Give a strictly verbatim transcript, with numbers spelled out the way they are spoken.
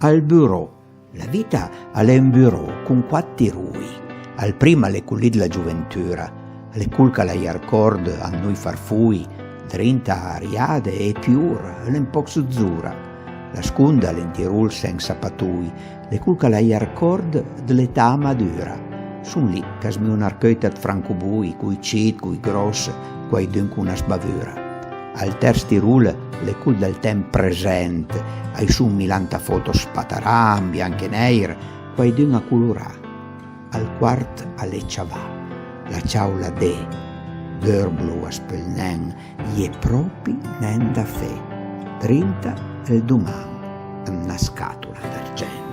Al burò. La vita a l'é un burò con quat tiroi. Al prim a l'é col lì dla gioventüra, a l'é col ch'a l'ha i arcòrd a noi farfoi, drinta a riade e pior, a l'é un pòch sotzora. La sconda a l'é un tirol sensa patoi, a l'é col ch'a l'ha i arcòrd dl'età madura. Son lì ch'as meuno arceuta ëd francoboi, coi cit, coi gròss, quaidun con na sbavura. Al ters tirol, a l'é col dël temp present, a-i son milanta fòto spatarà, an bianch e nèir, quaidun-a colorà. Al quart a l'é ciavà, la ciaula dé, dërblo as peul nen, i é pròpi nen da fé, drinta ël doman, an na scatola d'argent.